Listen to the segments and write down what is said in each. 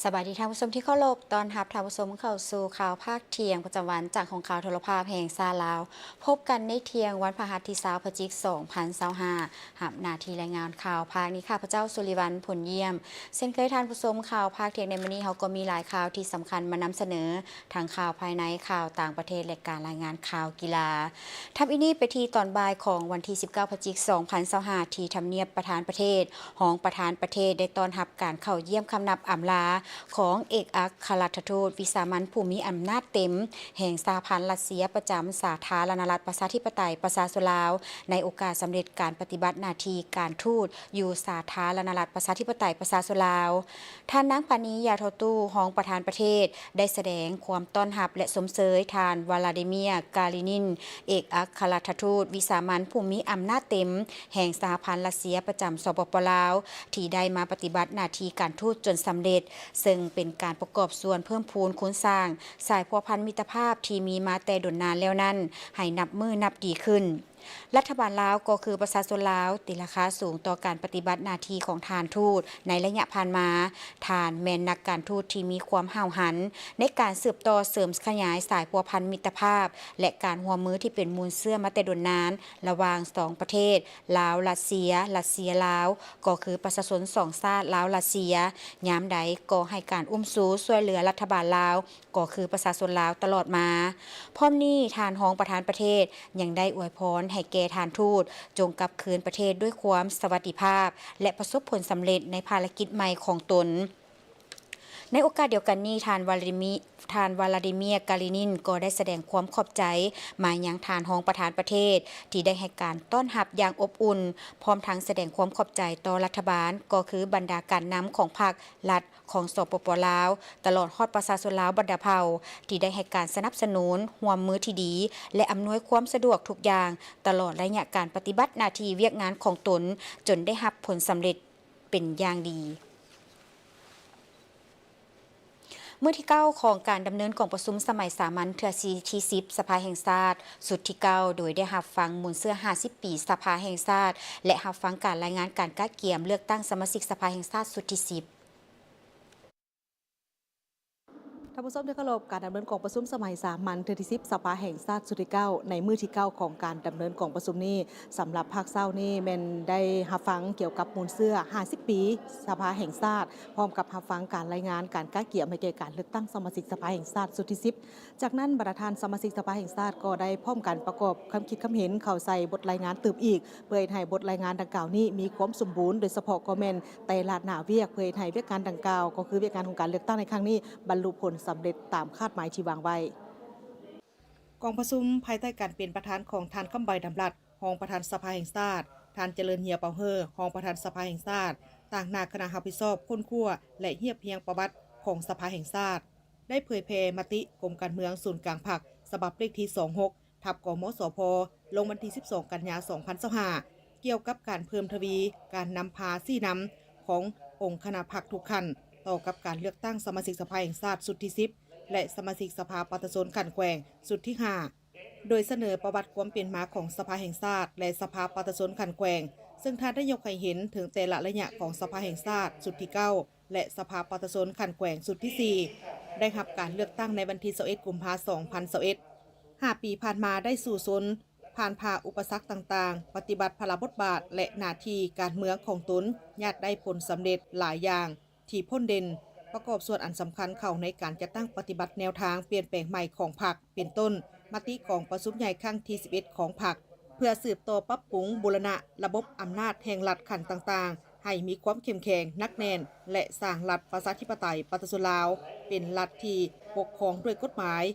ສະບາຍດີທ່ານຜູ້ຊົມທີ່ເຄົາລົບ, ຕ້ອນຮັບທ່ານຜູ້ຊົມເຂົ້າສູ່ຂ່າວພາກທ່ຽງປະຈຳວັນຈາກຫ້ອງຂ່າວໂທລະພາບແຫ່ງຊາດລາວ. ພົບກັນໃນທ່ຽງວັນພະຫັດທີຊາວ ພະຈິກ ສອງພັນຊາວຫ້າ ຮັບໜ້າທີ່ລາຍງານຂ່າວພາກນີ້ ຂ້າພະເຈົ້າ ສຸລິວັນ ຜົນຢ້ຽມ. ເຊັ່ນເຄີຍທ່ານຜູ້ຊົມ, ຂ່າວພາກທ່ຽງໃນມື້ນີ້ເຮົາກໍມີຫຼາຍຂ່າວທີ່ສຳຄັນມານຳສະເໜີ, ທັງຂ່າວພາຍໃນ, ຂ່າວຕ່າງປະເທດ ແລະ ການລາຍງານຂ່າວກິລາ. ທຳອິດນີ້ໄປທີ່ຕອນບ່າຍຂອງວັນທີສິບເກົ້າ ພະຈິກ ສອງພັນຊາວຫ້າ ທີ່ທຳນຽບປະທານປະເທດ, ຮອງປະທານປະເທດໄດ້ຕ້ອນຮັບການເຂົ້າຢ້ຽມຄຳນັບອຳລາຂອງເອກອັກຄະລັດຖະທູດວິສາມັນຜູ້ມີອຳນາດເຕັມແຫ່ງສະຫະພັນຣັດເຊຍປະຈຳສາທາລະນະລັດປະຊາທິປະໄຕປະຊາຊົນລາວ ໃນໂອກາດສຳເລັດການປະຕິບັດໜ້າທີ່ການທູດຢູ່ສາທາລະນະລັດປະຊາທິປະໄຕປະຊາຊົນລາວ. ທ່ານນາງ ປານີ ຢາທໍ່ຕູ້ ຮອງປະທານປະເທດ ໄດ້ສະແດງຄວາມຕ້ອນຮັບ ແລະ ຊົມເຊີຍທ່ານ ວາລາດີເມຍ ກາລີນິນ ເອກອັກຄະລັດຖະທູດວິສາມັນຜູ້ມີອຳນາດເຕັມແຫ່ງສະຫະພັນຣັດເຊຍປະຈຳ ສປປ ລາວ ທີ່ໄດ້ມາປະຕິບັດໜ້າທີ່ການທູດຈົນສຳເລັດ, ເຊິ່ງເປັນການປະກອບສ່ວນເພີ່ມພູນຄູນສ້າງສາຍພົວພັນມິດຕະພາບທີ່ມີມາແຕ່ດົນນານແລ້ວນັ້ນ ໃຫ້ນັບມື້ນັບດີຂຶ້ນ. ລັດຖະບານລາວ ກໍຄືປະຊາຊົນລາວ ຕີລາຄາສູງຕໍ່ການປະຕິບັດໜ້າທີ່ຂອງທ່ານທູດໃນໄລຍະຜ່ານມາ. ທ່ານແມ່ນນັກການທູດທີ່ມີຄວາມຫ້າວຫັນໃນການສືບຕໍ່ເສີມຂະຫຍາຍສາຍພົວພັນມິດຕະພາບ ແລະ ການຮ່ວມມືທີ່ເປັນມູນເຊື້ອມາແຕ່ດົນນານ ລະຫວ່າງສອງປະເທດ ລາວ-ຣັດເຊຍ, ຣັດເຊຍ-ລາວ ກໍຄືປະຊາຊົນສອງຊາດ ລາວ-ຣັດເຊຍ, ຍາມໃດກໍໃຫ້ການອຸ້ມຊູຊ່ວຍເຫຼືອລັດຖະບານລາວ ກໍຄືປະຊາຊົນລາວຕະຫຼອດມາ. ພ້ອມນີ້, ທ່ານຮອງປະທານປະເທດຍັງໄດ້ອວຍພອນໃຫ້ແກ່ທ່ານທູດ ຈົ່ງກັບຄືນປະເທດດ້ວຍຄວາມສະຫວັດດີພາບ ແລະ ປະສົບຜົນສຳເລັດໃນພາລະກິດໃໝ່ຂອງຕົນ. ໃນໂອກາດດຽວກັນນີ້, ທ່ານ ວາລາດີມີ ທ່ານ ວາລາດີເມຍ ກາລີນິນ ກໍໄດ້ສະແດງຄວາມຂອບໃຈມາຍັງທ່ານຮອງປະທານປະເທດ ທີ່ໄດ້ໃຫ້ການຕ້ອນຮັບຢ່າງອົບອຸ່ນ, ພ້ອມທັງສະແດງຄວາມຂອບໃຈຕໍ່ລັດຖະບານ, ກໍຄືບັນດາການນຳຂອງພັກ, ລັດ, ຂອງ ສປປ ລາວ, ຕະຫຼອດຮອດປະຊາຊົນລາວບັນດາເຜົ່າ ທີ່ໄດ້ໃຫ້ການສະໜັບສະໜູນ, ຮ່ວມມືທີ່ດີ ແລະ ອຳນວຍຄວາມສະດວກທຸກຢ່າງ ຕະຫຼອດໄລຍະການປະຕິບັດໜ້າທີ່ວຽກງານຂອງຕົນ ຈົນໄດ້ຮັບຜົນສຳເລັດເປັນຢ່າງດີ. ມື້ທີເກົ້າຂອງການດຳເນີນກອງປະຊຸມສະໄໝສາມັນເທື່ອທີສິບ ສະພາແຫ່ງຊາດ ຊຸດທີເກົ້າ ໂດຍໄດ້ຮັບຟັງມູນເຊື້ອຫ້າສິບປີສະພາແຫ່ງຊາດ ແລະ ຮັບຟັງການລາຍງານການກະກຽມເລືອກຕັ້ງສະມາຊິກສະພາແຫ່ງຊາດຊຸດທີສິບ. ທ່ານຜູ້ຊົມທີ່ເຄົາລົບ, ການດຳເນີນກອງປະຊຸມສະໄໝສາມັນເທື່ອທີສິບ ສະພາແຫ່ງຊາດຊຸດທີເກົ້າ ໃນມື້ທີເກົ້າຂອງການດຳເນີນກອງປະຊຸມນີ້, ສຳລັບພາກເຊົ້ານີ້ແມ່ນໄດ້ຮັບຟັງກ່ຽວກັບມູນເຊື້ອຫ້າສິບປີສະພາແຫ່ງຊາດ, ພ້ອມກັບຮັບຟັງການລາຍງານການກະກຽມໃຫ້ແກ່ການເລືອກຕັ້ງສະມາຊິກສະພາແຫ່ງຊາດຊຸດທີສິບ. ຈາກນັ້ນ, ບັນດາທ່ານສະມາຊິກສະພາແຫ່ງຊາດກໍໄດ້ພ້ອມກັນປະກອບຄຳຄິດຄຳເຫັນເຂົ້າໃສ່ບົດລາຍງານຕື່ມອີກ, ເພື່ອເຮັດໃຫ້ບົດລາຍງານດັ່ງກ່າວນີ້ມີຄວາມສົມບູນ, ໂດຍສະເພາະກໍແມ່ນແຕ່ລະໜ້າວຽກ, ເພື່ອເຮັດໃຫ້ວຽກງານດັ່ງກ່າວ, ກໍຄືວຽກງານຂອງການເລືອກຕັ້ງໃນຄັ້ງນີ້, ບັນລຸຜົນສຳເລັດຕາມຄາດໝາຍທີ່ວາງໄວ້. ກອງປະຊຸມພາຍໃຕ້ການເປັນປະທານຂອງທ່ານ ຄຳໃບ ດຳລັດ ຮອງປະທານສະພາແຫ່ງຊາດ, ທ່ານ ຈະເລີນ ເຮຍ ເປົາເຮີ ຮອງປະທານສະພາແຫ່ງຊາດ, ຕາງໜ້າຄະນະຮັບຜິດຊອບຄົ້ນຄວ້າ ແລະ ຮຽບຮຽງປະຫວັດຂອງສະພາແຫ່ງຊາດ, ໄດ້ເຜີຍແຜ່ມະຕິກົມການເມືອງສູນກາງພັກ ສະບັບເລກທີສອງຫົກ ທັບ ກມສພ ລົງວັນທີສິບສອງ ກັນຍາ ສອງພັນຊາວຫ້າ ກ່ຽວກັບການເພີ່ມທະວີການນຳພາຊີ້ນຳຂອງອົງຄະນະພັກທຸກຂັ້ນ ຕໍ່ກັບການເລືອກຕັ້ງສະມາຊິກສະພາແຫ່ງຊາດຊຸດທີສິບ ແລະ ສະມາຊິກສະພາປະຊາຊົນຂັ້ນແຂວງຊຸດທີຫ້າ ໂດຍສະເໜີປະຫວັດຄວາມເປັນມາຂອງສະພາແຫ່ງຊາດ ແລະ ສະພາປະຊາຊົນຂັ້ນແຂວງ, ເຊິ່ງທ່ານໄດ້ຍົກໃຫ້ເຫັນເຖິງແຕ່ລະໄລຍະຂອງສະພາແຫ່ງຊາດຊຸດທີເກົ້າ ແລະ ສະພາປະຊາຊົນຂັ້ນແຂວງຊຸດທີສີ່ ໄດ້ຮັບການເລືອກຕັ້ງໃນວັນທີຊາວເອັດ ກຸມພາ ສອງພັນຊາວເອັດ. ຫ້າປີຜ່ານມາໄດ້ສູ້ຊົນ, ຜ່ານຜ່າອຸປະສັກຕ່າງໆ, ປະຕິບັດພາລະບົດບາດ ແລະ ໜ້າທີ່ການເມືອງຂອງຕົນ, ຍາດໄດ້ຜົນສຳເລັດຫຼາຍຢ່າງ ທີ່ພົ້ນເດັ່ນ, ປະກອບສ່ວນອັນສຳຄັນເຂົ້າໃນການຈັດຕັ້ງປະຕິບັດແນວທາງປ່ຽນແປງໃໝ່ຂອງພັກ, ເປັນຕົ້ນ ມະຕິກອງປະຊຸມໃຫຍ່ຄັ້ງທີສິບເອັດຂອງພັກ, ເພື່ອສືບຕໍ່ປັບປຸງບູລະນະລະບົບອຳນາດແຫ່ງລັດຂັ້ນຕ່າງໆ ໃຫ້ມີຄວາມເຂັ້ມແຂງ, ໜັກແໜ້ນ ແລະ ສ້າງລັດປະຊາທິປະໄຕປະຊາຊົນລາວ ເປັນລັດທີ່ປົກຄອງດ້ວຍກົດໝາຍ,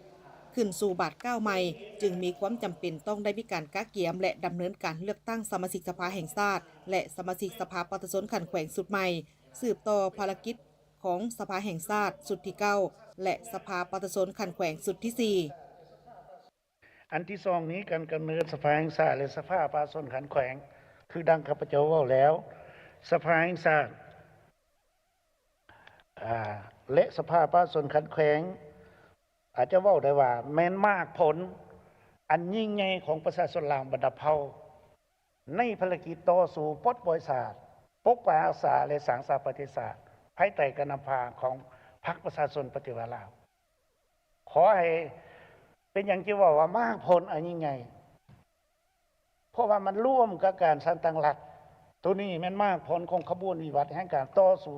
ຂຶ້ນສູ່ບາດກ້າວໃໝ່, ຈຶ່ງມີຄວາມຈຳເປັນຕ້ອງໄດ້ມີການກະກຽມ ແລະ ດຳເນີນການເລືອກຕັ້ງສະມາຊິກສະພາແຫ່ງຊາດ ແລະ ສະມາຊິກສະພາປະຊາຊົນຂັ້ນແຂວງຊຸດໃໝ່, ສືບຕໍ່ພາລະກິດຂອງສະພາແຫ່ງຊາດຊຸດທີເກົ້າ ແລະ ສະພາປະຊາຊົນຂັ້ນແຂວງຊຸດທີສີ່. ອັນທີສອງນີ້ ການກຳເນີດສະພາແຫ່ງຊາດ ແລະ ສະພາປະຊາຊົນຂັ້ນແຂວງ ຄືດັ່ງຂ້າພະເຈົ້າເວົ້າແລ້ວ, ສະພາແຫ່ງຊາດ ອາ ແລະ ສະພາປະຊາຊົນຂັ້ນແຂວງ ອາດຈະເວົ້າໄດ້ວ່າແມ່ນໝາກຜົນອັນຍິ່ງໃຫຍ່ຂອງປະຊາຊົນລາວບັນດາເຜົ່າ ໃນພາລະກິດຕໍ່ສູ້ປົດປ່ອຍຊາດ, ປົກປັກຮັກສາ ແລະ ສ້າງສາປະເທດຊາດ ພາຍໃຕ້ການນຳພາຂອງ ພັກປະຊາຊົນປະຕິວັດລາວ. ຂໍໃຫ້ ເປັນຫຍັງຈຶ່ງເວົ້າວ່າໝາກຜົນອັນຍິ່ງໃຫຍ່? ເພາະວ່າມັນຮ່ວມກັບການສ້າງຕັ້ງລັດ. ໂຕນີ້ແມ່ນໝາກຜົນຂອງຂະບວນວິວັດແຫ່ງການຕໍ່ສູ້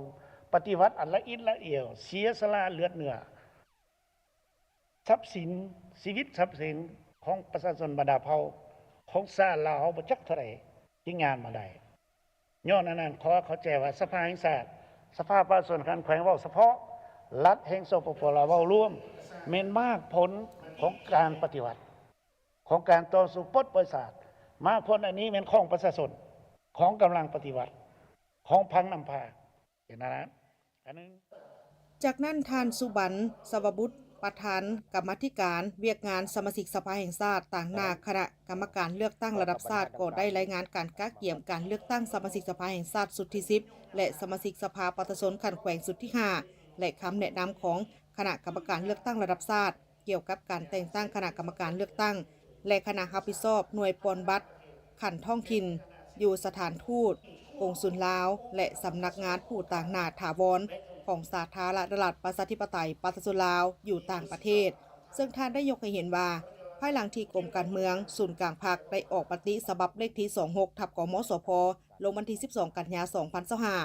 ປະຕິວັດອັນລະອິດລະອຽວ, ເສຍສະຫຼະເລືອດເນື້ອ, ຊັບສິນ, ຊີວິດຊັບສິນຂອງປະຊາຊົນບັນດາເຜົ່າຂອງຊາດລາວເຮົາບໍ່ຈັກເທົ່າໃດຈຶ່ງຍານມາໄດ້. ຍ້ອນອັນນັ້ນ ຂໍເຂົ້າໃຈວ່າສະພາແຫ່ງຊາດ, ສະພາປະຊາຊົນຂັ້ນແຂວງ ເວົ້າສະເພາະລັດແຫ່ງ ສປປ ລາວ ເວົ້າລວມ ແມ່ນໝາກຜົນຂອງການປະຕິວັດ, ຂອງການຕໍ່ສູ້ປົດປ່ອຍຊາດ. ໝາກຜົນອັນນີ້ແມ່ນຂອງປະຊາຊົນ, ຂອງກຳລັງປະຕິວັດ, ຂອງພັກນຳພາ. ເປັນອັນນັ້ນ ອັນໜຶ່ງ. ຈາກນັ້ນ ທ່ານ ສຸບັນ ສະວະບຸດ ປະທານກຳມາທິການວຽກງານສະມາຊິກສະພາແຫ່ງຊາດ ຕາງໜ້າຄະນະກຳມະການເລືອກຕັ້ງລະດັບຊາດ ກໍໄດ້ລາຍງານການກະກຽມການເລືອກຕັ້ງສະມາຊິກສະພາແຫ່ງຊາດຊຸດທີສິບ ແລະ ສະມາຊິກສະພາປະຊາຊົນຂັ້ນແຂວງຊຸດທີຫ້າ ແລະ ຄຳແນະນຳຂອງຄະນະກຳມະການເລືອກຕັ້ງລະດັບຊາດ ກ່ຽວກັບການແຕ່ງຕັ້ງຄະນະກຳມະການເລືອກຕັ້ງ ແລະ ຄະນະຮັບຜິດຊອບໜ່ວຍປ່ອນບັດຂັ້ນທ້ອງຖິ່ນ ຢູ່ສະຖານທູດ, ກົງສຸນລາວ ແລະ ສຳນັກງານຜູ້ຕາງໜ້າຖາວອນຂອງສາທາລະນະລັດ ປະຊາທິປະໄຕ ປະຊາຊົນລາວ ຢູ່ຕ່າງປະເທດ, ເຊິ່ງທ່ານໄດ້ຍົກໃຫ້ເຫັນວ່າ ພາຍຫຼັງທີ່ກົມການເມືອງສູນກາງພັກໄດ້ອອກມະຕິສະບັບເລກທີສອງຫົກ ທັບ ກມສພ ລົງວັນທີສິບສອງ ກັນຍາ ສອງພັນຊາວຫ້າ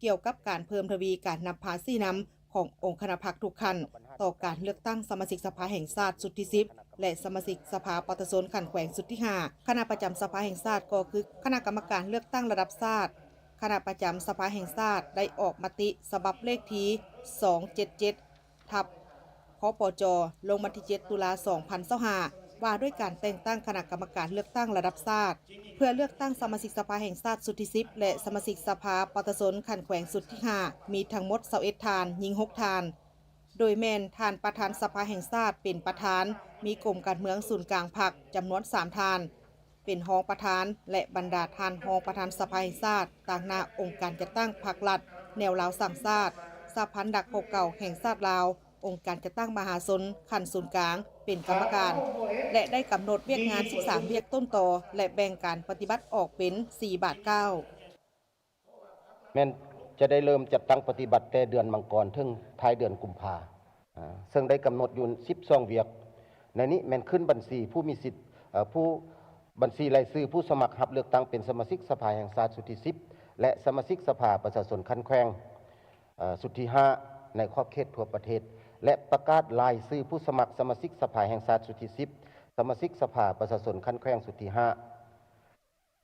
ກ່ຽວກັບການເພີ່ມທະວີການນຳພາຊີ້ນຳ ຂອງອົງຄະນະພັກທຸກຂັ້ນ ຕໍ່ການເລືອກຕັ້ງສະມາຊິກສະພາແຫ່ງຊາດຊຸດທີສິບ ແລະ ສະມາຊິກສະພາປະຊາຊົນຂັ້ນແຂວງຊຸດທີຫ້າ. ຄະນະປະຈຳສະພາແຫ່ງຊາດ ກໍຄືຄະນະກຳມະການເລືອກຕັ້ງລະດັບຊາດ, ຄະນະປະຈຳສະພາແຫ່ງຊາດ ໄດ້ອອກມະຕິສະບັບເລກທີສອງເຈັດເຈັດ ທັບ ຄປຈ ລົງວັນທີເຈັດ ຕຸລາ ສອງພັນຊາວຫ້າ ວ່າດ້ວຍການແຕ່ງຕັ້ງຄະນະກຳມະການເລືອກຕັ້ງລະດັບຊາດ ເພື່ອເລືອກຕັ້ງສະມາຊິກສະພາແຫ່ງຊາດຊຸດທີສິບ ແລະ ສະມາຊິກສະພາປະຊາຊົນຂັ້ນແຂວງຊຸດທີຫ້າ ມີທັງໝົດຊາວເອັດທ່ານ, ຍິງຫົກທ່ານ, ໂດຍແມ່ນທ່ານປະທານສະພາແຫ່ງຊາດເປັນປະທານ, ມີກົມການເມືອງສູນກາງພັກຈຳນວນສາມທ່ານເປັນຮອງປະທານ ແລະ ບັນດາທ່ານຮອງປະທານສະພາແຫ່ງຊາດ ຕາງໜ້າອົງການຈັດຕັ້ງພັກລັດ ແນວລາວສ້າງຊາດ, ສະຫະພັນນັກຮົບເກົ່າແຫ່ງຊາດລາວ, ອົງການຈັດຕັ້ງມະຫາຊົນຂັ້ນສູນກາງເປັນກຳມະການ ແລະ ໄດ້ກຳນົດວຽກງານສິບສາມວຽກຕົ້ນຕໍ ແລະ ແບ່ງການປະຕິບັດອອກເປັນສີ່ບາດກ້າວ. ແມ່ນຈະໄດ້ເລີ່ມຈັດຕັ້ງປະຕິບັດແຕ່ເດືອນມັງກອນເຖິງທ້າຍເດືອນກຸມພາ, ເຊິ່ງໄດ້ກຳນົດຢູ່ສິບສອງວຽກ. ໃນນີ້ແມ່ນຂຶ້ນບັນຊີຜູ້ມີສິດ, ເອີ, ຜູ້, ບັນຊີລາຍຊື່ຜູ້ສະໝັກຮັບເລືອກຕັ້ງເປັນສະມາຊິກສະພາແຫ່ງຊາດຊຸດທີສິບ ແລະ ສະມາຊິກສະພາປະຊາຊົນຂັ້ນແຂວງ ເອີ, ຊຸດທີຫ້າ ໃນຂອບເຂດທົ່ວປະເທດ ແລະ ປະກາດລາຍຊື່ຜູ້ສະໝັກສະມາຊິກສະພາແຫ່ງຊາດຊຸດທີສິບ, ສະມາຊິກສະພາປະຊາຊົນຂັ້ນແຂວງຊຸດທີຫ້າ,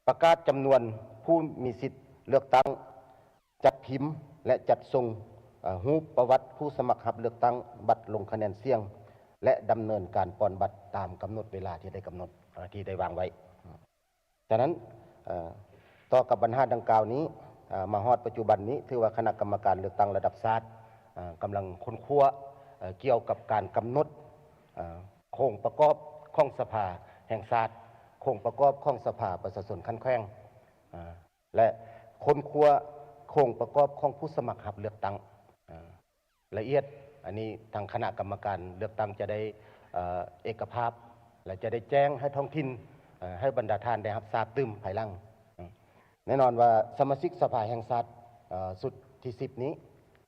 ປະກາດຈຳນວນຜູ້ມີສິດເລືອກຕັ້ງ, ຈັດພິມ ແລະ ຈັດສົ່ງ, ເອີ, ຮູບປະຫວັດຜູ້ສະໝັກຮັບເລືອກຕັ້ງ, ບັດລົງຄະແນນສຽງ ແລະ ດຳເນີນການປ່ອນບັດຕາມກຳນົດເວລາທີ່ໄດ້ກຳນົດ, ເອີ, ທີ່ໄດ້ວາງໄວ້. ສະນັ້ນ, ເອີ, ຕໍ່ກັບບັນຫາດັ່ງກ່າວນີ້, ເອີ, ມາຮອດປັດຈຸບັນນີ້ ຖືວ່າຄະນະກຳມະການເລືອກຕັ້ງລະດັບຊາດ, ເອີ, ກຳລັງຄົ້ນຄວ້າ, ເອີ, ກ່ຽວກັບການກຳນົດ, ເອີ, ໂຄງປະກອບຂອງສະພາແຫ່ງຊາດ, ໂຄງປະກອບຂອງສະພາປະຊາຊົນຂັ້ນແຂວງ, ເອີ, ແລະ ຄົ້ນຄວ້າໂຄງປະກອບຂອງຜູ້ສະໝັກຮັບເລືອກຕັ້ງ, ເອີ, ລະອຽດ. ອັນນີ້ທາງຄະນະກຳມະການເລືອກຕັ້ງຈະໄດ້, ເອີ, ເອກະພາບ ແລະ ຈະໄດ້ແຈ້ງໃຫ້ທ້ອງຖິ່ນ, ເອີ, ໃຫ້ບັນດາທ່ານໄດ້ຮັບຊາບຕື່ມພາຍຫຼັງ. ແນ່ນອນວ່າສະມາຊິກສະພາແຫ່ງຊາດ, ເອີ, ຊຸດທີສິບນີ້,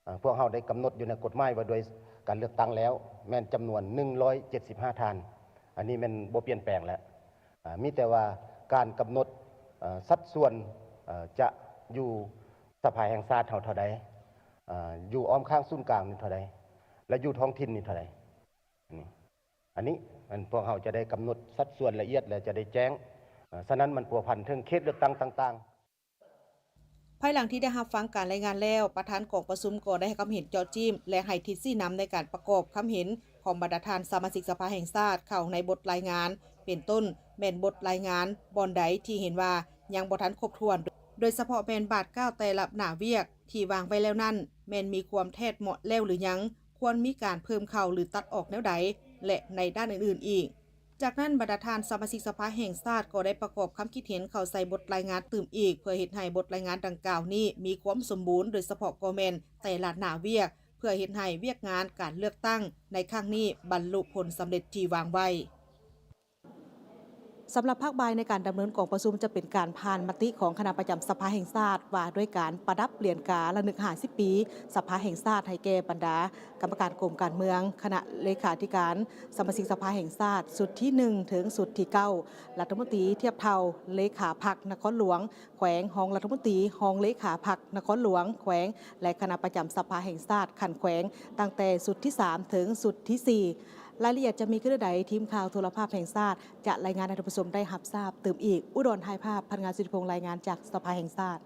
ເອີ, ພວກເຮົາໄດ້ກຳນົດຢູ່ໃນກົດໝາຍວ່າດ້ວຍການເລືອກຕັ້ງແລ້ວ ແມ່ນຈຳນວນໜຶ່ງຮ້ອຍເຈັດສິບຫ້າທ່ານ. ອັນນີ້ແມ່ນບໍ່ປ່ຽນແປງແລ້ວ. ເອີ, ມີແຕ່ວ່າການກຳນົດ, ເອີ, ສັດສ່ວນ, ເອີ, ຈະຢູ່ສະພາແຫ່ງຊາດເຮົາເທົ່າໃດ, ເອີ, ຢູ່ອ້ອມຂ້າງສູນກາງນີ້ເທົ່າໃດ ແລະ ຢູ່ທ້ອງຖິ່ນນີ້ເທົ່າໃດ. ອັນນີ້, ອັນນີ້, ອັນພວກເຮົາຈະໄດ້ກຳນົດສັດສ່ວນລະອຽດ ແລະ ຈະໄດ້ແຈ້ງ. ເອີ, ສະນັ້ນມັນພົວພັນເຖິງເຂດເລືອກຕັ້ງຕ່າງໆ. ພາຍຫຼັງທີ່ໄດ້ຮັບຟັງການລາຍງານແລ້ວ, ປະທານກອງປະຊຸມກໍໄດ້ໃຫ້ຄຳເຫັນເຈາະຈີ້ມ ແລະ ໃຫ້ທິດຊີ້ນຳໃນການປະກອບຄຳເຫັນຂອງບັນດາທ່ານສະມາຊິກສະພາແຫ່ງຊາດເຂົ້າໃນບົດລາຍງານ, ເປັນຕົ້ນ ແມ່ນບົດລາຍງານບ່ອນໃດທີ່ເຫັນວ່າຍັງບໍ່ທັນຄົບຖ້ວນ, ໂດຍສະເພາະແມ່ນບາດກ້າວແຕ່ລະໜ້າວຽກທີ່ວາງໄວ້ແລ້ວນັ້ນ ແມ່ນມີຄວາມແທດເໝາະແລ້ວຫຼືຍັງ, ຄວນມີການເພີ່ມເຂົ້າ ຫຼື ຕັດອອກແນວໃດ ແລະ ໃນດ້ານອື່ນໆອີກ. ຈາກນັ້ນ, ບັນດາທ່ານສະມາຊິກສະພາແຫ່ງຊາດກໍໄດ້ປະກອບຄຳຄິດເຫັນເຂົ້າໃສ່ບົດລາຍງານຕື່ມອີກ ເພື່ອເຮັດໃຫ້ບົດລາຍງານດັ່ງກ່າວນີ້ມີຄວາມສົມບູນ, ໂດຍສະເພາະກໍແມ່ນແຕ່ລະໜ້າວຽກ, ເພື່ອເຮັດໃຫ້ວຽກງານການເລືອກຕັ້ງໃນຄັ້ງນີ້ບັນລຸຜົນສຳເລັດທີ່ວາງໄວ້. ສຳລັບພາກບ່າຍໃນການດຳເນີນກອງປະຊຸມ ຈະເປັນການຜ່ານມະຕິຂອງຄະນະປະຈຳສະພາແຫ່ງຊາດ ວ່າດ້ວຍການປະດັບຫຼຽນກາລະນຶກຫ້າສິບປີສະພາແຫ່ງຊາດ ໃຫ້ແກ່ບັນດາກຳມະການກົມການເມືອງ, ຄະນະເລຂາທິການສະມາຊິກສະພາແຫ່ງຊາດ ຊຸດທີໜຶ່ງ ເຖິງຊຸດທີເກົ້າ, ລັດຖະມົນຕີທຽບເທົ່າເລຂາພັກນະຄອນຫຼວງ, ແຂວງ, ຮອງລັດຖະມົນຕີ, ຮອງເລຂາພັກນະຄອນຫຼວງ, ແຂວງ ແລະ ຄະນະປະຈຳສະພາແຫ່ງຊາດຂັ້ນແຂວງ ຕັ້ງແຕ່ຊຸດທີສາມ ເຖິງຊຸດທີສີ່. ລາຍລະອຽດຈະມີຄືໃດ, ທີມຂ່າວໂທລະພາບແຫ່ງຊາດຈະລາຍງານໃຫ້ທ່ານຜູ້ຊົມໄດ້ຮັບຊາບຕື່ມອີກ. ອຸດອນ ຖ່າຍພາບ, ພັນງາ ສຸທິພົງ ລາຍງານຈາກສະພາແຫ່ງຊາດ.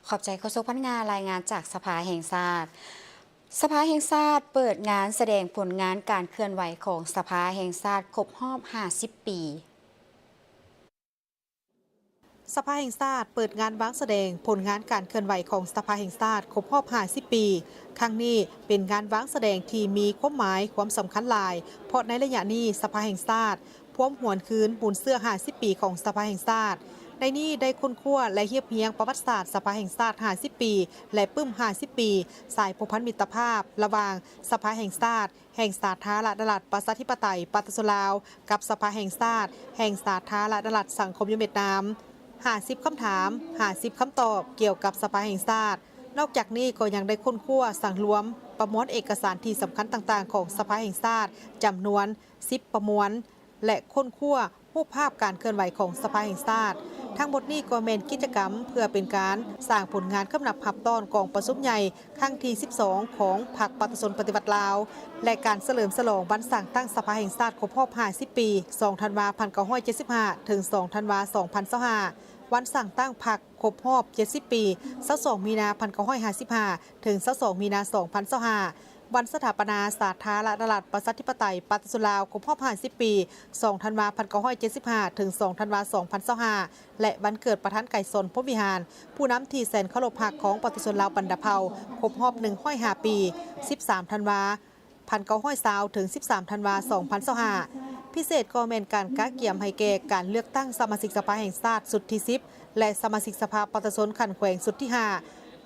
ຂອບໃຈໂຄສົກພັນງາ ລາຍງານຈາກສະພາແຫ່ງຊາດ. ສະພາແຫ່ງຊາດເປີດງານສະແດງຜົນງານການເຄື່ອນໄຫວຂອງສະພາແຫ່ງຊາດຄົບຮອບຫ້າສິບປີ. ສະພາແຫ່ງຊາດເປີດງານວາງສະແດງຜົນງານການເຄື່ອນໄຫວຂອງສະພາແຫ່ງຊາດຄົບຮອບຫ້າສິບປີ. ຄັ້ງນີ້ເປັນງານວາງສະແດງທີ່ມີຄວາມໝາຍຄວາມສຳຄັນຫຼາຍ, ເພາະໃນໄລຍະນີ້ສະພາແຫ່ງຊາດພວມຫວນຄືນບຸນເຊື້ອຫ້າສິບປີຂອງສະພາແຫ່ງຊາດ. ໃນນີ້ໄດ້ຄົ້ນຄວ້າ ແລະ ຮຽບຮຽງປະຫວັດສາດສະພາແຫ່ງຊາດຫ້າສິບປີ ແລະ ປຶ້ມຫ້າສິບປີ ສາຍພົວພັນມິດຕະພາບລະຫວ່າງສະພາແຫ່ງຊາດ ແຫ່ງສາທາລະນະລັດປະຊາທິປະໄຕປະຊາຊົນລາວ ກັບສະພາແຫ່ງຊາດແຫ່ງສາທາລະນະລັດສັງຄົມນິຍົມຫວຽດນາມ, ຫ້າສິບຄຳຖາມ, ຫ້າສິບຄຳຕອບກ່ຽວກັບສະພາແຫ່ງຊາດ. ນອກຈາກນີ້ກໍຍັງໄດ້ຄົ້ນຄວ້າ, ສັງລວມ, ປະມວນເອກະສານທີ່ສຳຄັນຕ່າງໆຂອງສະພາແຫ່ງຊາດ ຈຳນວນສິບປະມວນ ແລະ ຄົ້ນຄວ້າຮູບພາບການເຄື່ອນໄຫວຂອງສະພາແຫ່ງຊາດ. ທັງໝົດນີ້ກໍແມ່ນກິດຈະກຳເພື່ອເປັນການສ້າງຜົນງານກຳນັບຮັບຕ້ອນກອງປະຊຸມໃຫຍ່ຄັ້ງທີສິບສອງຂອງພັກປະຊາຊົນປະຕິວັດລາວ ແລະ ການສະເຫຼີມສະຫຼອງວັນສ້າງຕັ້ງສະພາແຫ່ງຊາດຄົບຮອບຫ້າສິບປີ ສອງທັນວາ ພັນເກົ້າຮ້ອຍເຈັດສິບຫ້າ ເຖິງ ສອງທັນວາ ສອງພັນຊາວຫ້າ, ວັນສ້າງຕັ້ງພັກຄົບຮອບເຈັດສິບປີ ຊາວສອງມີນາ ພັນເກົ້າຮ້ອຍຫ້າສິບຫ້າ ເຖິງ ຊາວສອງມີນາ ສອງພັນຊາວຫ້າ, ວັນສະຖາປະນາສາທາລະນະລັດປະຊາທິປະໄຕປະຊາຊົນລາວຄົບຮອບຫ້າສິບປີ ສອງທັນວາ ພັນເກົ້າຮ້ອຍເຈັດສິບຫ້າ ເຖິງ ສອງທັນວາ ສອງພັນຊາວຫ້າ ແລະ ວັນເກີດປະທານໄກສອນ ພົມວິຫານ ຜູ້ນຳທີ່ແສນເຄົາລົບຮັກຂອງປະຊາຊົນລາວບັນດາເຜົ່າ ຄົບຮອບໜຶ່ງຮ້ອຍຫ້າປີ ສິບສາມທັນວາ ພັນເກົ້າຮ້ອຍຊາວ ເຖິງ ສິບສາມທັນວາ ສອງພັນຊາວຫ້າ. ພິເສດກໍແມ່ນການກະກຽມໃຫ້ແກ່ການເລືອກຕັ້ງສະມາຊິກສະພາແຫ່ງຊາດຊຸດທີສິບ ແລະ ສະມາຊິກສະພາປະຊາຊົນຂັ້ນແຂວງຊຸດທີຫ້າ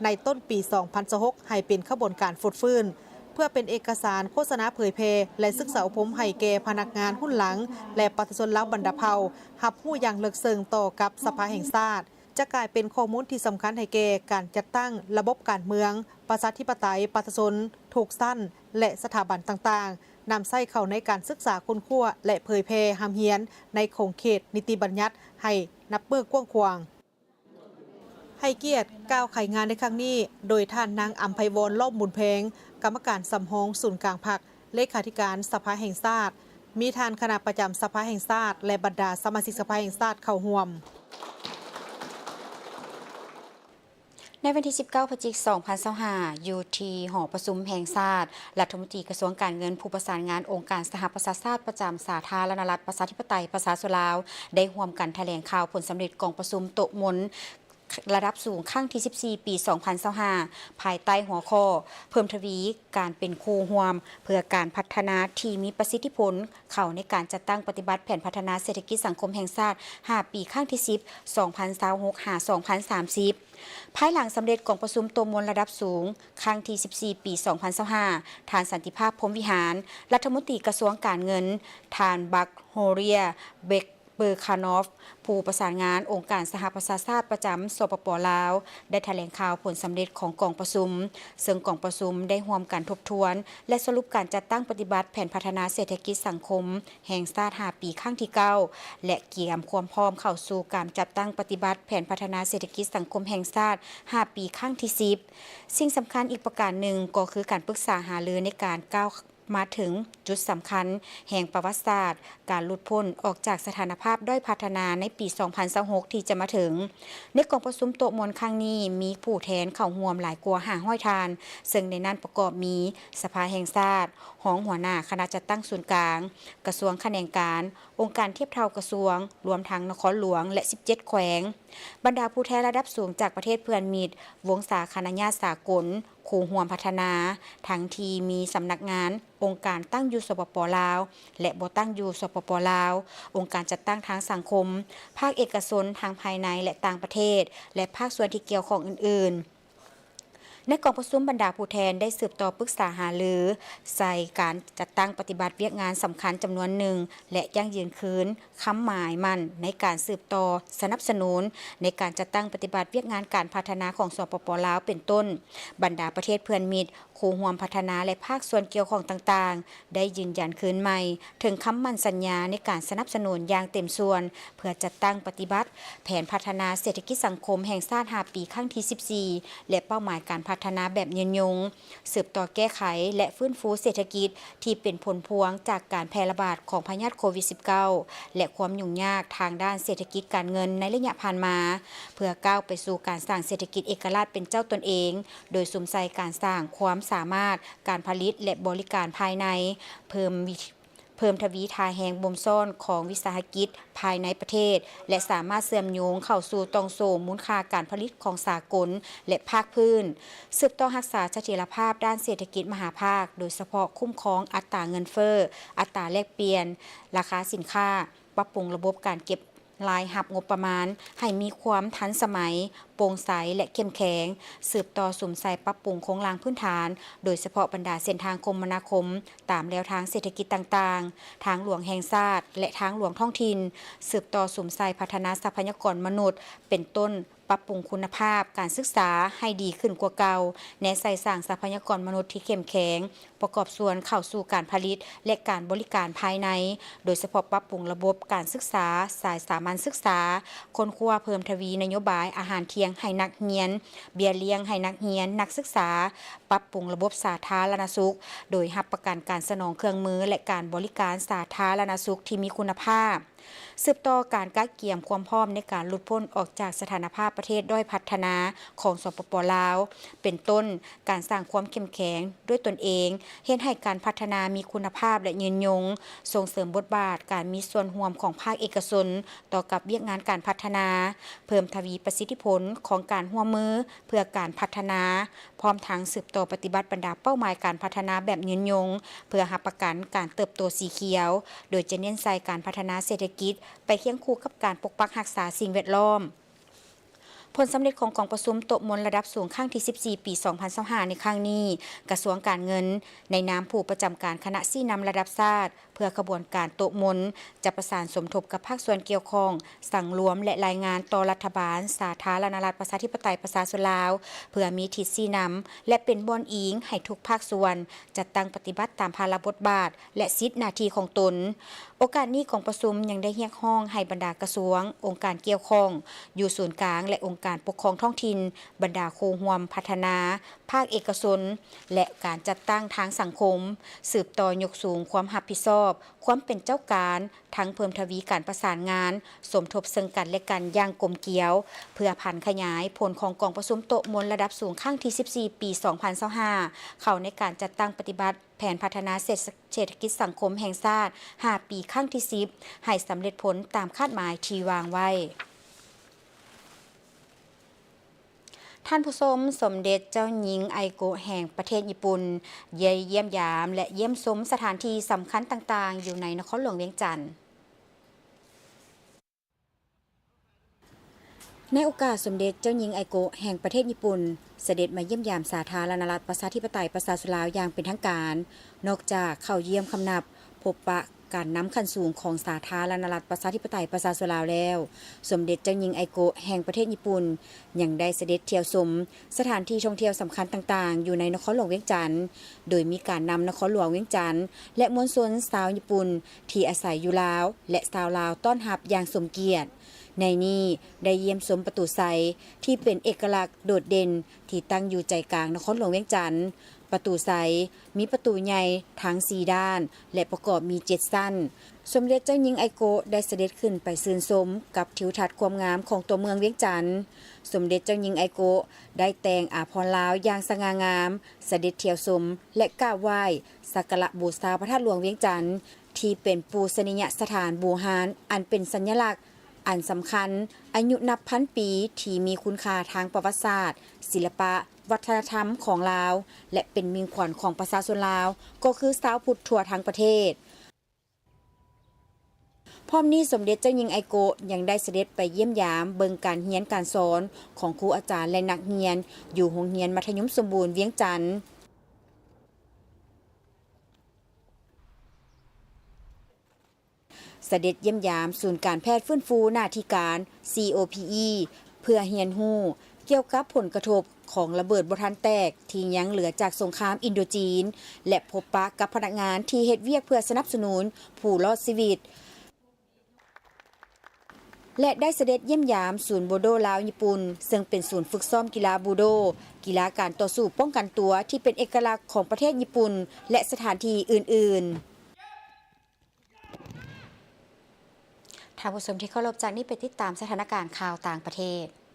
ໃນຕົ້ນປີສອງພັນຊາວຫົກ ໃຫ້ເປັນຂະບວນການຟົດຟື້ນ ເພື່ອເປັນເອກະສານໂຄສະນາເຜີຍແຜ່ ແລະ ສຶກສາອົບຮົມໃຫ້ແກ່ພະນັກງານຮຸ່ນຫຼັງ ແລະ ປະຊາຊົນລາວບັນດາເຜົ່າ ຮັບຮູ້ຢ່າງເລິກເຊິ່ງຕໍ່ກັບສະພາແຫ່ງຊາດ. ຈະກາຍເປັນຂໍ້ມູນທີ່ສຳຄັນໃຫ້ແກ່ການຈັດຕັ້ງລະບົບການເມືອງປະຊາທິປະໄຕປະຊາຊົນທຸກຊັ້ນ ແລະ ສະຖາບັນຕ່າງໆ ນຳໃຊ້ເຂົ້າໃນການສຶກສາຄົ້ນຄວ້າ ແລະ ເຜີຍແຜ່ຮ່ຳຮຽນໃນຂົງເຂດນິຕິບັນຍັດໃຫ້ນັບມື້ກວ້າງຂວາງ. ໃຫ້ກຽດກ່າວໄຂງານໃນຄັ້ງນີ້ ໂດຍທ່ານນາງອຳໄພວອນ ລ້ອມບຸນແພງ ກຳມະການສຳຮອງສູນກາງພັກ ເລຂາທິການສະພາແຫ່ງຊາດ, ມີທ່ານຄະນະປະຈຳສະພາແຫ່ງຊາດ ແລະ ບັນດາສະມາຊິກສະພາແຫ່ງຊາດເຂົ້າຮ່ວມ. ໃນວັນທີສິບເກົ້າ ພະຈິກ ສອງພັນຊາວຫ້າ ຢູ່ທີ່ຫໍປະຊຸມແຫ່ງຊາດ, ລັດຖະມົນຕີກະຊວງການເງິນ ຜູ້ປະສານງານອົງການສະຫະປະຊາຊາດປະຈຳສາທາລະນະລັດປະຊາທິປະໄຕປະຊາຊົນລາວ ໄດ້ຮ່ວມກັນຖະແຫຼງຂ່າວຜົນສຳເລັດກອງປະຊຸມໂຕະມົນ ລະດັບສູງຄັ້ງທີສິບສີ່ ປີສອງພັນຊາວຫ້າ ພາຍໃຕ້ຫົວຂໍ້ ເພີ່ມທະວີການເປັນຄູ່ຮ່ວມເພື່ອການພັດທະນາທີ່ມີປະສິດທິຜົນເຂົ້າໃນການຈັດຕັ້ງປະຕິບັດແຜນພັດທະນາເສດຖະກິດສັງຄົມແຫ່ງຊາດຫ້າປີ ຄັ້ງທີສິບ ສອງພັນຊາວຫົກ ຫາ ສອງພັນສາມສິບ. ພາຍຫຼັງສຳເລັດກອງປະຊຸມໂຕະມົນລະດັບສູງຄັ້ງທີສິບສີ່ ປີສອງພັນຊາວຫ້າ ທ່ານ ສັນຕິພາບ ພົມວິຫານ ລັດຖະມົນຕີກະຊວງການເງິນ, ທ່ານ ບັກໂຮເຣຍ ເບັກ ເປີຄານອຟ ຜູ້ປະສານງານອົງການສະຫະປະຊາຊາດປະຈຳ ສປປ ລາວ ໄດ້ຖະແຫຼງຂ່າວຜົນສຳເລັດຂອງກອງປະຊຸມ, ເຊິ່ງກອງປະຊຸມໄດ້ຮ່ວມກັນທົບທວນ ແລະ ສະຫຼຸບການຈັດຕັ້ງປະຕິບັດແຜນພັດທະນາເສດຖະກິດສັງຄົມແຫ່ງຊາດຫ້າປີ ຄັ້ງທີເກົ້າ ແລະ ກຽມຄວາມພ້ອມເຂົ້າສູ່ການຈັດຕັ້ງປະຕິບັດແຜນພັດທະນາເສດຖະກິດສັງຄົມແຫ່ງຊາດຫ້າປີ ຄັ້ງທີສິບ. ສິ່ງສຳຄັນອີກປະການໜຶ່ງກໍຄືການປຶກສາຫາລືໃນການກ້າວ ມາເຖິງຈຸດສຳຄັນແຫ່ງປະຫວັດສາດ ການຫຼຸດພົ້ນອອກຈາກສະຖານະພາບດ້ອຍພັດທະນາໃນປີສອງພັນຊາວຫົກ ທີ່ຈະມາເຖິງ. ໃນກອງປະຊຸມໂຕະມົນຄັ້ງນີ້ ມີຜູ້ແທນເຂົ້າຮ່ວມຫຼາຍກວ່າຫ້າຮ້ອຍທ່ານ, ເຊິ່ງໃນນັ້ນປະກອບມີສະພາແຫ່ງຊາດ, ຮອງຫົວໜ້າຄະນະຈັດຕັ້ງສູນກາງ, ກະຊວງຂະແໜງການ, ອົງການທຽບເທົ່າກະຊວງ, ລວມທັງນະຄອນຫຼວງ ແລະ ສິບເຈັດແຂວງ, ບັນດາຜູ້ແທນລະດັບສູງຈາກປະເທດເພື່ອນມິດ, ວົງສາຄະນະຍາດສາກົນ, ຄູ່ຮ່ວມພັດທະນາ ທັງທີ່ມີສຳນັກງານ, ອົງການຕັ້ງຢູ່ ສປປ ລາວ ແລະ ບໍ່ຕັ້ງຢູ່ ສປປ ລາວ, ອົງການຈັດຕັ້ງທາງສັງຄົມ, ພາກເອກະຊົນທັງພາຍໃນ ແລະ ຕ່າງປະເທດ ແລະ ພາກສ່ວນທີ່ກ່ຽວຂ້ອງອື່ນໆ. ໃນກອງປະຊຸມ, ບັນດາຜູ້ແທນໄດ້ສືບຕໍ່ປຶກສາຫາລືໃສ່ການຈັດຕັ້ງປະຕິບັດວຽກງານສຳຄັນຈຳນວນໜຶ່ງ ແລະ ຢັ້ງຢືນຄືນຄຳໝາຍໝັ້ນໃນການສືບຕໍ່ສະໜັບສະໜູນໃນການຈັດຕັ້ງປະຕິບັດວຽກງານການພັດທະນາຂອງ ສປປ ລາວ ເປັນຕົ້ນ ບັນດາປະເທດເພື່ອນມິດ, ຄູ່ຮ່ວມພັດທະນາ ແລະ ພາກສ່ວນກ່ຽວຂ້ອງຕ່າງໆ ໄດ້ຢືນຢັນຄືນໃໝ່ເຖິງຄຳໝັ້ນສັນຍາໃນການສະໜັບສະໜູນຢ່າງເຕັມສ່ວນ ເພື່ອຈັດຕັ້ງປະຕິບັດແຜນພັດທະນາເສດຖະກິດສັງຄົມແຫ່ງຊາດຫ້າປີ ຄັ້ງທີສິບສີ່ ແລະ ເປົ້າໝາຍການພັດທະນາແບບຍືນຍົງ, ສືບຕໍ່ແກ້ໄຂ ແລະ ຟື້ນຟູເສດຖະກິດທີ່ເປັນຜົນພວງຈາກການແຜ່ລະບາດຂອງພະຍາດໂຄວິດສິບເກົ້າ ແລະ ຄວາມຫຍຸ້ງຍາກທາງດ້ານເສດຖະກິດການເງິນໃນໄລຍະຜ່ານມາ, ເພື່ອກ້າວໄປສູ່ການສ້າງເສດຖະກິດເອກະລາດເປັນເຈົ້າຕົນເອງ, ໂດຍສຸມໃສ່ການສ້າງຄວາມສາມາດການຜະລິດ ແລະ ບໍລິການພາຍໃນ, ເພີ່ມວິ ເພີ່ມທະວີທ່າແຮງບົ່ມຊ້ອນຂອງວິສາຫະກິດພາຍໃນປະເທດ ແລະ ສາມາດເຊື່ອມໂຍງເຂົ້າສູ່ຕ່ອງໂສ້ມູນຄ່າການຜະລິດຂອງສາກົນ ແລະ ພາກພື້ນ, ສືບຕໍ່ຮັກສາສະຖຽນລະພາບດ້ານເສດຖະກິດມະຫາພາກ, ໂດຍສະເພາະຄຸ້ມຄອງອັດຕາເງິນເຟີ້, ອັດຕາແລກປ່ຽນ, ລາຄາສິນຄ້າ, ປັບປຸງລະບົບການເກັບ ລາຍຮັບງົບປະມານໃຫ້ມີຄວາມທັນສະໄໝ, ໂປ່ງໃສ ແລະ ເຂັ້ມແຂງ, ສືບຕໍ່ສຸມໃສ່ປັບປຸງໂຄງລ່າງພື້ນຖານ, ໂດຍສະເພາະບັນດາເສັ້ນທາງຄົມມະນາຄົມຕາມແລວທາງເສດຖະກິດຕ່າງໆ, ທາງຫຼວງແຫ່ງຊາດ ແລະ ທາງຫຼວງທ້ອງຖິ່ນ, ສືບຕໍ່ສຸມໃສ່ພັດທະນາຊັບພະຍາກອນມະນຸດ ເປັນຕົ້ນ ປັບປຸງຄຸນນະພາບການສຶກສາໃຫ້ດີຂຶ້ນກວ່າເກົ່າ, ແນໃສ່ສ້າງຊັບພະຍາກອນມະນຸດທີ່ເຂັ້ມແຂງ, ປະກອບສ່ວນເຂົ້າສູ່ການຜະລິດ ແລະ ການບໍລິການພາຍໃນ, ໂດຍສະເພາະປັບປຸງລະບົບການສຶກສາສາຍສາມັນສຶກສາ, ຄົ້ນຄວ້າເພີ່ມທະວີນະໂຍບາຍອາຫານທ່ຽງໃຫ້ນັກຮຽນ, ເບ້ຍລ້ຽງໃຫ້ນັກຮຽນ, ນັກສຶກສາ, ປັບປຸງລະບົບສາທາລະນະສຸກ, ໂດຍຮັບປະກັນການສະໜອງເຄື່ອງມື ແລະ ການບໍລິການສາທາລະນະສຸກທີ່ມີຄຸນນະພາບ. ສືບຕໍ່ການກະກຽມຄວາມພ້ອມໃນການຫຼຸດພົ້ນອອກຈາກສະຖານະພາບປະເທດດ້ອຍພັດທະນາຂອງ ສປປ ລາວ ເປັນຕົ້ນ ການສ້າງຄວາມເຂັ້ມແຂງດ້ວຍຕົນເອງ, ເຮັດໃຫ້ການພັດທະນາມີຄຸນນະພາບ ແລະ ຍືນຍົງ, ສົ່ງເສີມບົດບາດການມີສ່ວນຮ່ວມຂອງພາກເອກະຊົນຕໍ່ກັບວຽກງານການພັດທະນາ, ເພີ່ມທະວີປະສິດທິຜົນຂອງການຮ່ວມມືເພື່ອການພັດທະນາ, ພ້ອມທັງສືບຕໍ່ປະຕິບັດບັນດາເປົ້າໝາຍການພັດທະນາແບບຍືນຍົງ ເພື່ອຮັບປະກັນການເຕີບໂຕສີຂຽວ, ໂດຍຈະເນັ້ນໃສ່ການພັດທະນາເສດຖະກິດ ໄປຄຽງຄູ່ກັບການປົກປັກຮັກສາສິ່ງແວດລ້ອມ. ຜົນສຳເລັດຂອງກອງປະຊຸມໂຕະມົນລະດັບສູງຄັ້ງທີສິບສີ່ ປີສອງພັນຊາວຫ້າ ໃນຄັ້ງນີ້, ກະຊວງການເງິນ ໃນນາມຜູ້ປະຈຳການຄະນະຊີ້ນຳລະດັບຊາດ ເພື່ອຂະບວນການໂຕະມົນ ຈະປະສານສົມທົບກັບພາກສ່ວນກ່ຽວຂ້ອງ, ສັງລວມ ແລະ ລາຍງານຕໍ່ລັດຖະບານສາທາລະນະລັດປະຊາທິປະໄຕປະຊາຊົນລາວ ເພື່ອມີທິດຊີ້ນຳ ແລະ ເປັນບ່ອນອີງໃຫ້ທຸກພາກສ່ວນຈັດຕັ້ງປະຕິບັດຕາມພາລະບົດບາດ ແລະ ສິດໜ້າທີ່ຂອງຕົນ. ໂອກາດນີ້ ກອງປະຊຸມຍັງໄດ້ຮຽກຮ້ອງໃຫ້ບັນດາກະຊວງ, ອົງການກ່ຽວຂ້ອງຢູ່ສູນກາງ ແລະ ອົງການປົກຄອງທ້ອງຖິ່ນ, ບັນດາຄູ່ຮ່ວມພັດທະນາ, ພາກເອກະຊົນ ແລະ ການຈັດຕັ້ງທາງສັງຄົມ ສືບຕໍ່ຍົກສູງຄວາມຮັບຜິດຊອບ, ຄວາມເປັນເຈົ້າການ, ທັງເພີ່ມທະວີການປະສານງານ, ສົມທົບເຊິ່ງກັນ ແລະ ກັນຢ່າງກົມກຽວ, ເພື່ອຜັນຂະຫຍາຍຜົນຂອງກອງປະຊຸມໂຕະມົນລະດັບສູງຄັ້ງທີສິບສີ່ ປີສອງພັນຊາວຫ້າ ເຂົ້າໃນການຈັດຕັ້ງປະຕິບັດ ແຜນພັດທະນາເສດ ເສດຖະກິດສັງຄົມແຫ່ງຊາດຫ້າປີ ຄັ້ງທີສິບ ໃຫ້ສຳເລັດຜົນຕາມຄາດໝາຍທີ່ວາງໄວ້. ທ່ານຜູ້ຊົມ, ສົມເດັດເຈົ້າຍິງໄອໂກະແຫ່ງປະເທດຍີ່ປຸ່ນ ໄດ້ຢ້ຽມຢາມ ແລະ ຢ້ຽມຊົມສະຖານທີ່ສຳຄັນຕ່າງໆ ຢູ່ໃນນະຄອນຫຼວງວຽງຈັນ. ໃນໂອກາດສົມເດັດເຈົ້າຍິງໄອໂກະແຫ່ງປະເທດຍີ່ປຸ່ນ ສະເດັດມາຢ້ຽມຢາມສາທາລະນະລັດປະຊາທິປະໄຕປະຊາຊົນລາວຢ່າງເປັນທາງການ, ນອກຈາກເຂົ້າຢ້ຽມຄຳນັບພົບປະການນຳຂັ້ນສູງຂອງສາທາລະນະລັດປະຊາທິປະໄຕປະຊາຊົນລາວແລ້ວ, ສົມເດັດເຈົ້າຍິງໄອໂກະແຫ່ງປະເທດຍີ່ປຸ່ນ ຍັງໄດ້ສະເດັດທ່ຽວຊົມສະຖານທີ່ທ່ອງທ່ຽວສຳຄັນຕ່າງໆ ຢູ່ໃນນະຄອນຫຼວງວຽງຈັນ, ໂດຍມີການນຳນະຄອນຫຼວງວຽງຈັນ ແລະ ມວນຊົນຊາວຍີ່ປຸ່ນ ທີ່ອາໄສຢູ່ລາວ ແລະ ຊາວລາວຕ້ອນຮັບຢ່າງສົມກຽດ. ໃນນີ້ໄດ້ຢ້ຽມຊົມປະຕູໄຊ ທີ່ເປັນເອກະລັກໂດດເດັ່ນ ທີ່ຕັ້ງຢູ່ໃຈກາງນະຄອນຫຼວງວຽງຈັນ. ປະຕູໄຊມີປະຕູໃຫຍ່ທັງສີ່ດ້ານ ແລະ ປະກອບມີເຈັດຊັ້ນ. ສົມເດັດເຈົ້າຍິງໄອໂກະໄດ້ສະເດັດຂຶ້ນໄປຊື່ນຊົມກັບທິວທັດຄວາມງາມຂອງຕົວເມືອງວຽງຈັນ. ສົມເດັດເຈົ້າຍິງໄອໂກະໄດ້ແຕ່ງອາພອນລາວຢ່າງສະຫງ່າງາມ, ສະເດັດທ່ຽວຊົມ ແລະ ກາບໄຫວ້ສັກກາລະບູຊາພະທາດຫຼວງວຽງຈັນ ທີ່ເປັນປູຊະນີຍະສະຖານບູຮານ ອັນເປັນສັນຍະລັກອັນສຳຄັນ ອາຍຸນັບພັນປີ ທີ່ມີຄຸນຄ່າທາງປະຫວັດສາດ, ສິລະປະ, ວັດທະນະທຳຂອງລາວ ແລະ ເປັນມິ່ງຂວັນຂອງປະຊາຊົນລາວ ກໍຄືຊາວພຸດທົ່ວທັງປະເທດ. ພ້ອມນີ້ ສົມເດັດເຈົ້າຍິງໄອໂກະ ຍັງໄດ້ສະເດັດໄປຢ້ຽມຢາມເບິ່ງການຮຽນການສອນຂອງຄູອາຈານ ແລະ ນັກຮຽນ ຢູ່ໂຮງຮຽນມັດທະຍົມສົມບູນວຽງຈັນ. ສະເດັດຢ້ຽມຢາມສູນການແພດຟື້ນຟູໜ້າທີ່ການ COPE ເພື່ອຮຽນຮູ້ກ່ຽວກັບຜົນກະທົບຂອງລະເບີດບໍ່ທັນແຕກທີ່ຍັງເຫຼືອຈາກສົງຄາມອິນໂດຈີນ ແລະ ພົບປະກັບພະນັກງານທີ່ເຮັດວຽກເພື່ອສະໜັບສະໜູນຜູ້ລອດຊີວິດ ແລະ ໄດ້ສະເດັດຢ້ຽມຢາມສູນບູໂດລາວຍີ່ປຸ່ນ ເຊິ່ງເປັນສູນຝຶກຊ້ອມກິລາບູໂດ, ກິລາການຕໍ່ສູ້ປ້ອງກັນຕົວທີ່ເປັນເອກະລັກຂອງປະເທດຍີ່ປຸ່ນ ແລະ ສະຖານທີ່ອື່ນໆ. ທ່ານຜູ້ຊົມທີ່ເຄົາລົບ, ຈາກນີ້ໄປຕິດຕາມສະຖານະການຂ່າວຕ່າງປະເທດ.